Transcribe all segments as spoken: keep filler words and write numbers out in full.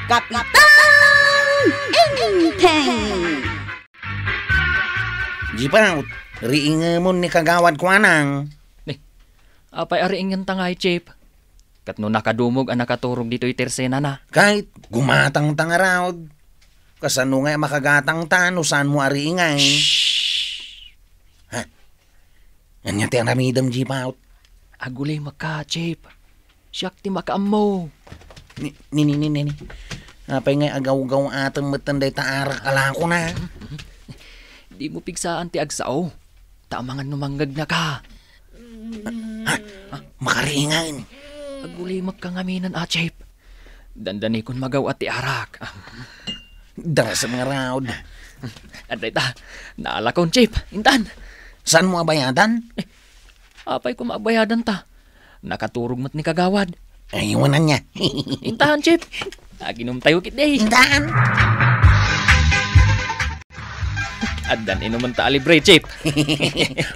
Kapitan Enteng! Jipaut, riingemon ni Kagawad Kuanang. Ni, apay a riingenta ngay, Chief? Ket no nakadumog a nakaturog ditoy tersenana? Ket gumatangta ngarud. Kasano nga makagatangta no saanmo a riingay? Shh! Ha? Ania ti aramidem, Jipaut? Agulimekka, Chief. Siak ti makaammo. Ni, ni, ni, ni, ni, ni. Apay nga agawgaw-atem metten dayta arak a lakona? Dimo pigsaan ti agsao. Ta amangan no mangngegna ka. Ha? Ah, makariingan. Agulimekka ngamin a, Chief. Dandanikon magaw-at ti arak. Darasem ngarud. Adda ita, naalakon, Chief. Intan. Saanmo a bayadan? Eh, apay koma a bayadanta? Nakaturog met ni Kagawad. Ay, wala niya. Intan, Chief. Aginumtayo ketdi. Intan. Addan inumenta a libre, Chief.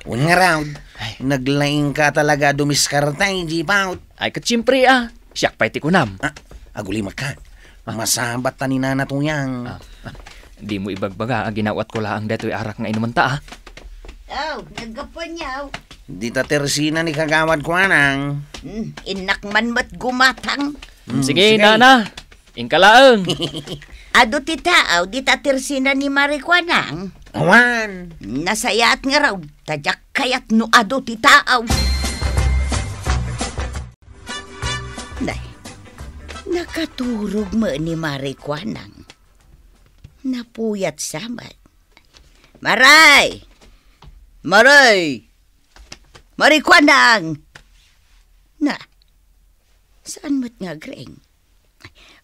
Wen ngarud. Ay. Naglaingka talaga a dumiskarte, Jipaut. Ay, ket siempre, ah. Siak pay ti kunam. Ah, agulimekka. Ah. Masabat ta ni Nana Tuyang. Ah, ah. Dimo ibagbaga a ginaw-atko laeng daytoy arak nga inumenta, ah. Aw, naggapuan niya, aw. Dita tersena ni Kagawad Kuanang. Hmm, innak man met gumatang. Hmm, sige, sige. Nana. Inka laeng. Adu ti taaw dita tersena ni Mari Kuanang? Awan. Nasayaat ngarud, ta diak kayat no adu ti taaw. Nay, nakaturog met ni Mari Kuanang. Napuyat sa met. Maray! Maray! Mari Kuanang! Na, saan met nga agreng?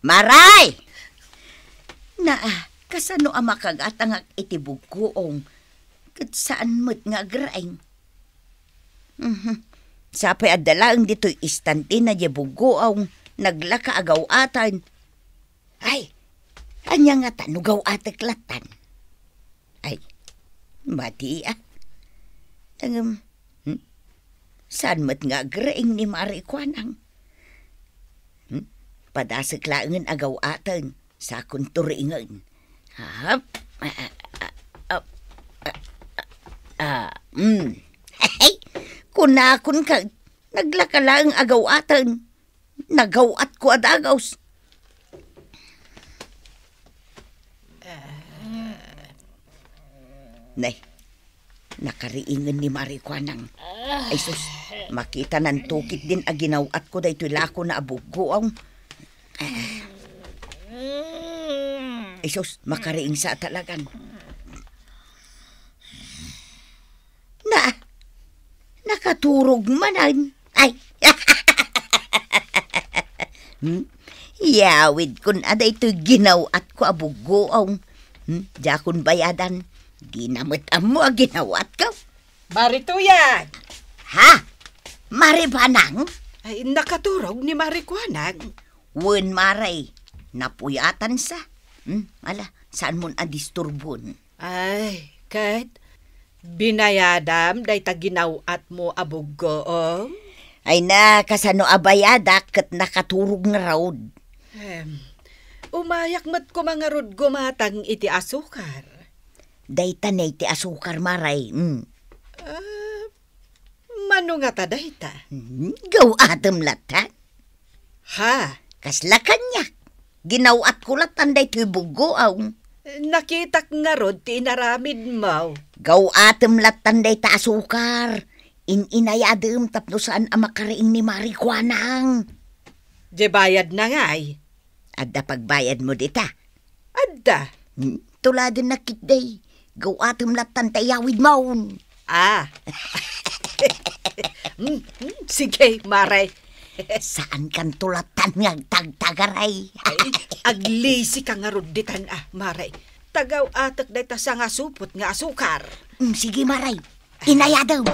Maray! Naa, kasano a makagatangak iti buggoong ket saan met nga agreng? Mhm. Sapay adda laeng ditoy istantena diay buggoong, naglaka a gaw-aten. Ay, ania ngata no gaw-atek lattan? Ay, madi, ah. Ngem, hmm? Saan met nga agreng ni Mari Kuanang? Hmm? Padasek laengen a gaw-aten, sakon turingen. Hap? Ah, ah, ah, ah, ah, ah, hmm. Kunakon ka, naglaka laeng a gaw-aten. Nagaw-atko a dagus. Nay, nakariingen ni Mari Kuanang. Ay sus, makitanan to ketdin a ginaw-atko daytoy lakona a buggoong. Ay sus, makariing sa talagan. Na, nakaturog manen. Ay. Hmm? Yawidkon a daytoy ginaw-atko a buggoong. Hmm? Diakon bayadan. Dina met ammo a ginaw-atko. Mari Tuyang! Ha? Mari Banang? Ay, nakaturog ni Mari Kuanang. Wen, Mari. Napuyatan sa. Hmm? Ala, saanmon a disturbon? Ay, ket binayadam dayta ginaw-atmo a buggoom? Ay na, kasano a bayadak ket nakaturog ngarud? Em, umayak met koma ngarud gumatang iti asukar. Dayta ne iti asukar, Mari. Mm. Ah, Mano ngata dayta? Hmm, gaw-atem latta. Ha? Kasla kaniak. Ginaw-atko lattan daytoy buggoong. Nakitak ngarud ti inaramidmo. Gaw-atem lattan dayta asukar. In-inayadem tapno saan a makariing ni Mari Kuanang. Diay bayadna ngay? Adda pagbayadmo dita? Adda. Hmm, tuladennak ketdi. Gaw-atem lattan ta iyawidmon. Ah. Hmm, hmm, sige, Mari. Saankanto lattan nga agtagtagaray. Ay, aglisi ka ngarud ditan, ah, Mari. Ta gaw-atek dayta sangasupot nga asukar. Hmm, sige, Mari. Inayadem.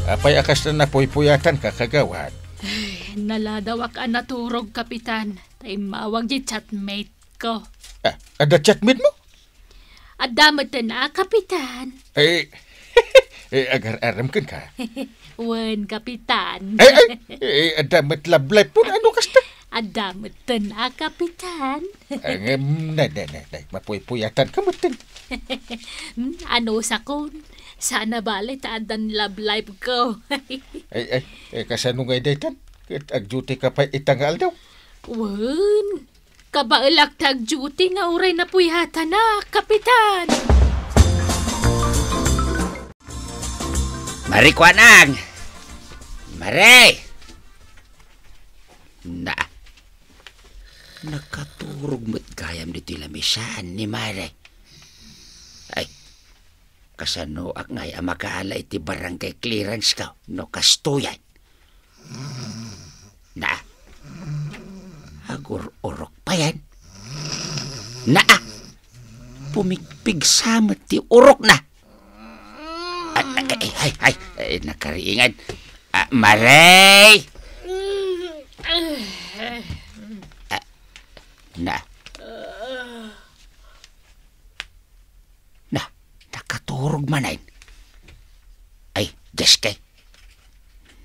Apay a kasta napuypuyatanka, kagawad? Ay, naladawak a naturog, Kapitan. Ta immawag diay chatmate ko. Ah, adda chatmate mo? Adda met a, Kapitan. Eh, eh, agar-arem kenka. Wen, Kapitan. Ay, ay, eh, adda met love life pon, ano kasta? Adda metten a, Kapitan. Ay, ngem, nay, nay, nay, nay, mapuypuyatanka metten. Hmm, ano sakon? Sana bale ta addan love life ko. Ay, ay, eh, kasano ngay daytan? Ket agduty ka pay ita nga aldaw? Wen, kabaelak ta agduty nga uray napuyatana, Kapitan. Mari Kuanang! Mari! Na, nakaturog met gayam ditoy lamisaan ni Mari. Ay, kasanoak ngay a makaala iti barangay clearance ko no kastoyen? Na, agur-urok payen. Na, pumigpigsa met ti urokna. Ah, ay, ay, ay, ay, nakariingan. Ah, Mari! Ah, na. Na, nakaturog manen. Ay, Diyos kay.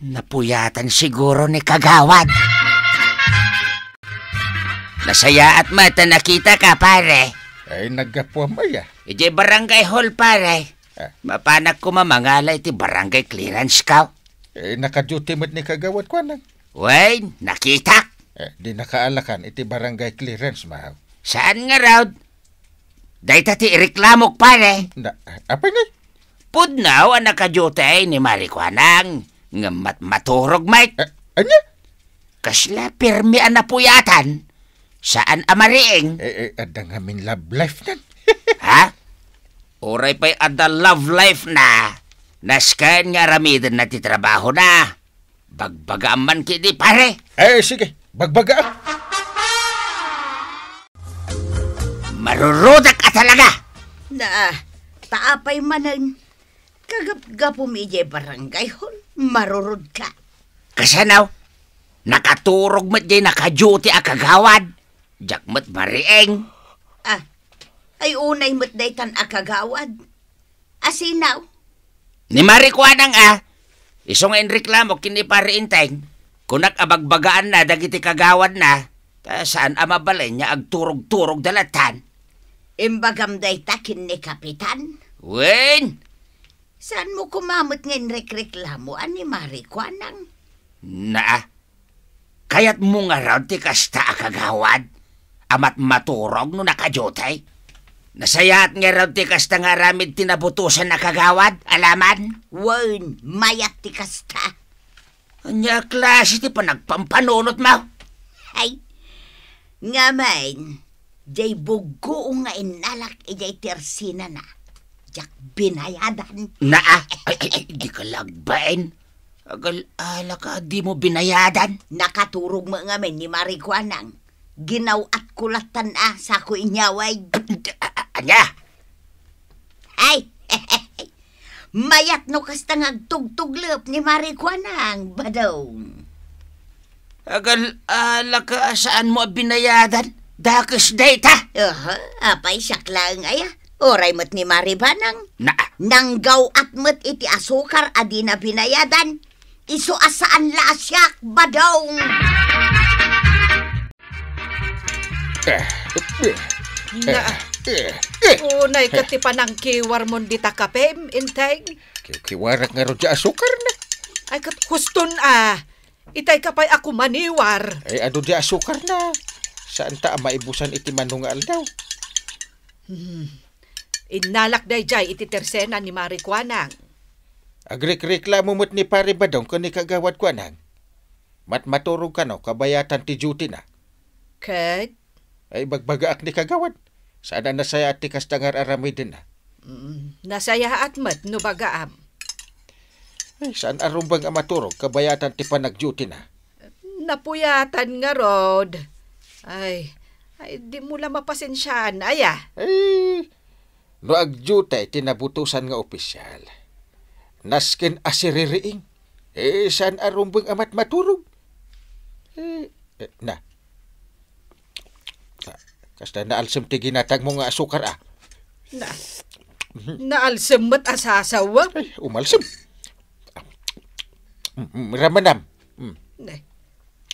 Napuyatan siguro ni Kagawad. Nasayaat met ta nakitaka, pare. Ay, naggapuam aya? Idiay barangay hall, pare. Ah. Mapanak koma mangala iti barangay clearance ko. Eh, nakaduty met ni Kagawad Kuanang. Wen, nakitak. Eh, di nakaalakan iti barangay clearance, mahaw. Saan ngarud? Dayta ti ireklamok, pare. Na, apay ngay? Pudno a nakaduty ni Mari Kuanang, ngem mat-, maturog met. Eh, ania? Kasla pirmi a napuyatan, saan a mariing. Eh, eh, adda ngamin love life nan. Ha? Uray pay adda love life na, nasken nga aramidenna ti trabahona. Bagbagaam man ketdi, pare. Eh, sige, bagbagaak. Marurudak a talaga! Na, ta apay manen? Kagapgapum idiay barangay hall, marurudka. Kasano? Nakaturog met diay nakaduty a kagawad. Diak met mariing. Ah, ay unay met daytan a kagawad. A sino? Ni Mari Kuanang a. Isu nga inreklamok ken ni Pare Enteng. Kunak a bagbagaanna dagiti kagawadna. Ta saan a mabalin nga agturog-turogda lattan. Imbagam dayta ken ni Kapitan? Wen. Saanmo koma met nga inrekreklamo a ni Mari Kuanang? Naa. Kayatmo ngarud ti kasta a kagawad a mat-, maturog no nakaduty? Nasayaat ngarud ti kasta nga aramid ti nabutosan a kagawad, alaman? Wen, mayat ti kasta. Ania a klase ti panagpampanunotmo? Ay, ngamin, diay buggoong nga innalak idiay tersenana, diak binayadan. Naa, ay, ay, ay, dika la agbain. Agal-ala ka, dimo binayadan? Nakaturog met ngamin ni Mari Kuanang. Ginaw-atko lattan a, sako inyaway. A-, a-, a-, ania? Ay, mayat no kasta nga agtugtuglep ni Mari Kuanang, Badong. Agal-ala ka a saanmo a binayadan? Dakes dayta? Aha, apay, siak laeng aya. Uray met ni Mari Kuanang. Na. Nanggaw-at met iti asukar a dina binayadan. Isu a saan la a siak, Badong. Eh, eh, Na. Eh, eh. Unay ket ti panangkiwarmon dita kapem, Enteng? Kiwkiwarak ngarud ti asukarna. Ay, ket huston a. Itay ka pay a kumaniwar. Ay, adu ti asukarna. Saanta a maibusan iti mano nga aldaw. Hmm. Innalak daydiay iti tersena ni Mari Kuanang. Agrekreklamo met ni Pare Badong ken ni Kagawad Kuanang. Mat-, maturog kano kabayatan ti duty-na. Ket? Ay, bagbagaak ni Kagawad. Saan a nasayaat ti kasta nga ar-aramidenna. Mm, nasayaat met no bagaam. Ay, saan a rumbeng a maturog kabayatan ti panagduty-na. Napuyatan ngarud. Ay, ay, dimo la mapasensiaan, aya? Ay, no agduty ti nabutosan nga opisial, nasken a siririing, eh, saan a rumbeng a mat-, maturog? Eh, eh, na. Kasta naalsem ti ginatangmo nga asukar, a. Na, naalsem met a sasawa? Ay, umalsem. Mm, mm, ramanam. Mm. Ne.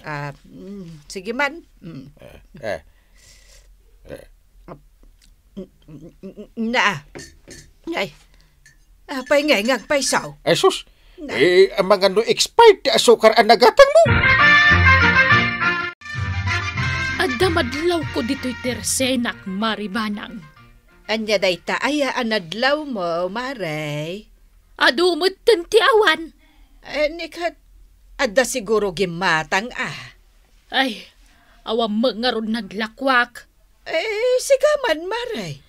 Ah, mm, sige man. Mm. Eh, eh. Eh. Na. Ay. Apay ngay nga agpayso? Ay, sus. Na. Eh, amangan no expired ti asukar a nagatangmo? Adda madlawko ditoy tersenak, Mari Banang. Ania dayta aya a nadlawmo, Mare? Adu metten ti awan. Eh, ni ket, adda siguro gimmatang, a. Ay, awan met ngarud naglakuak. Eh, sika man, Mare.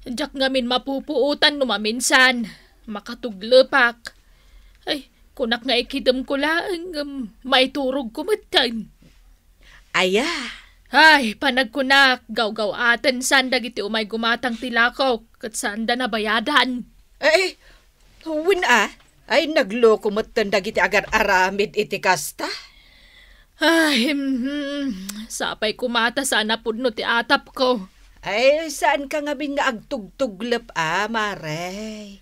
Diak ngamin mapupuotan no maminsan. Makatuglepak. Ay, kunak nga ikidemko laeng, ngem maiturogko metten. Aya? Ay, panagkunak, gawgaw-aten saan dagiti umay gumatang ti lakok, ket saanda nabayadan. Eh, wen a, ay nagloko metten dagiti agar-aramid iti kasta? Ay, mhm, sapay koma ta saan a pudno ti atapko. Ay, saanka ngamin nga agtugtuglep a, Mare?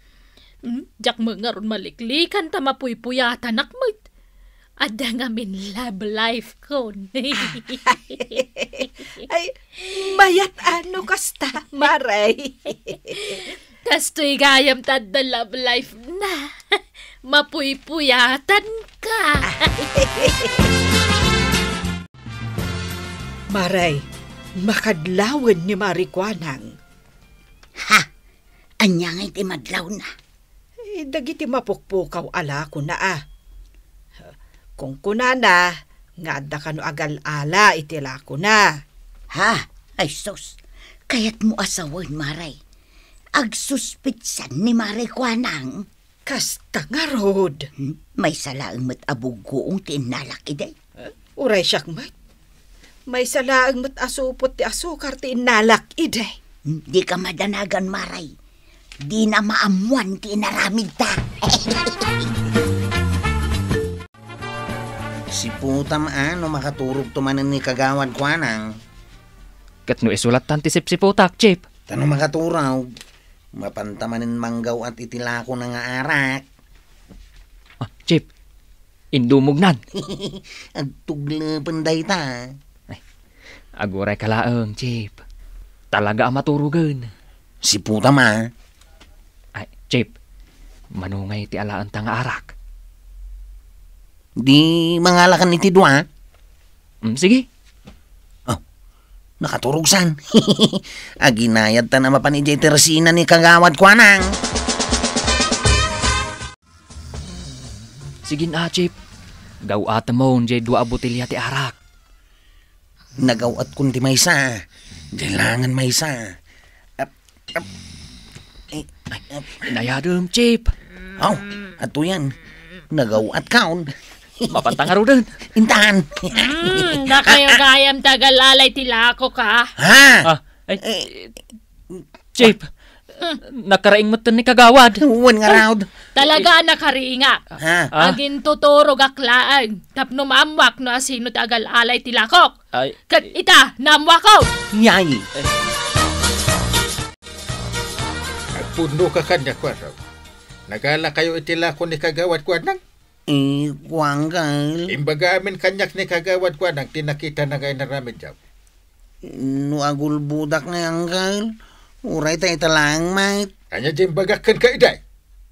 Hmm, diak met ngarud maliklikan ta mapuypuyatanak met. Adda ngamin love life kon. Ay, mayat a no kasta, Mare. Kastoy gayam ta adda love life na. Mapuypuyatanka. Mare, makadlawen ni Mari Kuanang. Ha? Ania ngay ti madlawna? Eh, dagiti mapukpukaw a lakona a. Kunkunana nga adda kano agal-ala iti lakona. Ha? Ay sus, kayatmo a sawen, Mare. Agsuspitsan ni Mari Kuanang. Kasta ngarud. Hmm? Maysa laeng met a buggoong ti innalak idi. Eh, uray siak met. Maysa laeng met a supot ti asukar ti innalak idi. Hmm, dika madanagan, Mare. Dina maammuan ti inaramidta. Siputam a no makaturogto manen ni Kagawad Kuanang. Ket no isulattan ti sipsiputak, Chief? Ta no makaturog, mapanta manen manggaw-at iti lakona nga arak. Ah, Chief, indumognan. Agtuglepen dayta. Ay, agurayka laeng, Chief. Talaga a maturogen. Siputam a. Ay, Chief, mano ngay ti alaenta nga arak? Di mangalakan iti dua? Mm, sige. Oh, nakaturogsan. Aginayadtan a mapan idiay tersina ni Kagawad Kuanang. Sige na, Chief. Gaw-atemon diay dua a botelya ti arak. Nagaw-atkon ti maysa. Diay langen maysa. Ap, ap, eh, ay, ap. Inayadem, Chief. Aw, adtoyan. Nagaw-atkon. Mapanta ngaruden. Intan. Hmm, dakayo gayam ti agal-ala iti lakok, ha? Ha? Ah, ay, eh, Chief, nakaraing metten ni Kagawad. Wen ngarud. Talaga a nakaraingak. Ha? Ah? Agintuturogak laeng tapno maammuak no asino ti agal-ala iti lakok. Ay. Ket ita, naammuakon. Yay. Agpudnoka kaniak, Kuarog. Nagalakayo iti lako ni Kagawad Kuanang? Eh, Kuanang. Imbaga amin kaniak ni Kagawad Kuanang ti nakitana nga inaramidyo. No agulbodak ngay, Angkel, uray ta ita laeng met. Ania ti imbagak kenka idiay?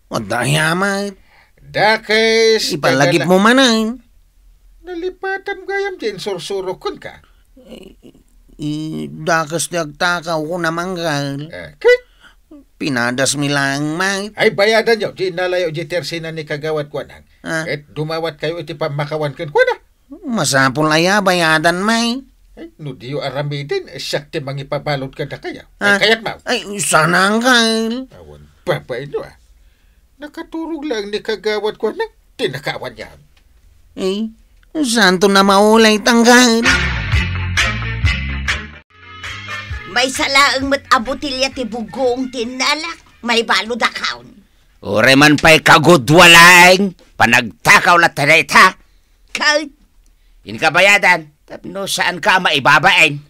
Adda aya met. Dakes, ipalagipmo manen. Nalipatam gayam ti insursurok kenka. Eh, i-, dakes ti agtakawko, Angkel. Eh, ket? Pinadasmi laeng met. Ay, bayadanyo ti innalayo idiay tersina ni Kagawad Kuanang. Ah. Ket dumawatkayo iti pammakawan kenkuana. Masapul aya bayadan met? Ay, no diyo aramiden, siak ti mangipabalud kadakayo. Ay, ah, kayatmo? Ay, saan, Angkel. Awan babain, no, ah. Nakaturog laeng ni Kagawad Kuanang ti nakaawanian. Eh, saanton a maulay, Angkel? Maysa laeng met a botelya ti buggoong ti innalak, maibaludakon. Uray man pay kagudua laeng, panagtakaw latta dayta. Ket? Inka bayadan, tapno saanka a maibabain.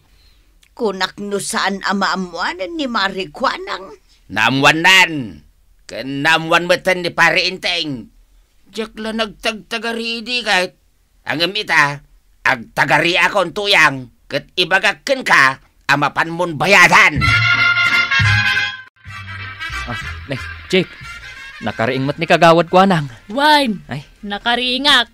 Kunak no saan a maammuanen ni Mari Kuanang. Naammuannan, ken naammuan metten ni Pari Enteng. Diak la nagtagtagari idi ket. Ngem ita, agtagariakon, Tuyang, ket ibagak kenka a mapanmon bayadan. Ah, ne, Chief, nakariing met ni Kagawad Kuanang. Wen, Ay. Nakariingak.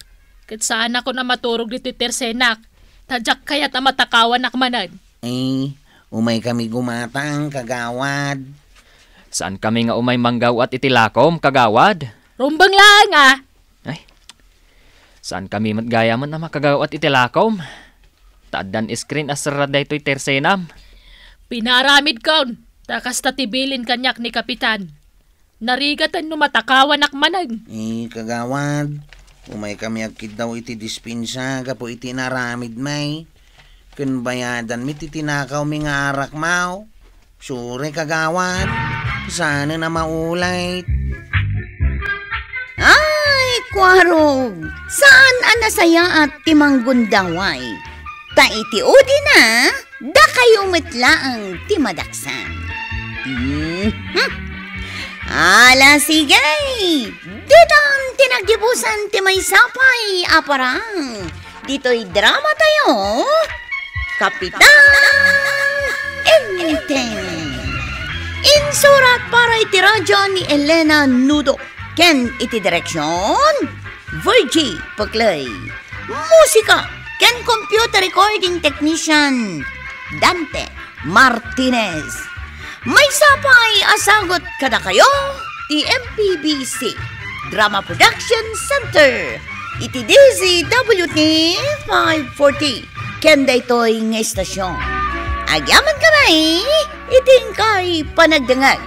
Ket saanakon a maturog ditoy tersenak. Ta diak kayat a matakawanak manen. Eh, umay kami gumatang, Kagawad. Saan kami nga umay manggaw-at iti lakom, Kagawad? Rumbeng laeng, ah. Ay, saan kami met gayamen a makagaw-at iti lakom? Ta addan screen a serra daytoy tersenam. Pinaaramidkon, ta kasta ti bilin kaniak ni Kapitan. Narigaten no matakawanak manen. Eh, Kagawad, umay kami agkiddaw iti dispensa gapu iti inaramid may. Ken bayadan mi ti tinakawmi nga arak maw. Sure, Kagawad. Saan a maulay. Ay, Kuarog, saan a nasayaat ti manggundaway. Ta iti udina, dakayo met laeng ti madaksan. Mhm. Ala, sige. Ditan ti naggibusan ti maysa pay a parang. Ditoy drama tayo, Kapitan Enteng. Insurat para iti radyo ni Elena Nudo ken iti direksyon, Virgie Peclay. Musika ken computer recording technician, Dante Martinez. Maysa pay a sagut kadakayo ti M P B C Drama Production Center iti D Z W T five forty ken daytoy nga istasyon. Agyaman kami iti inkay panagdengngeg.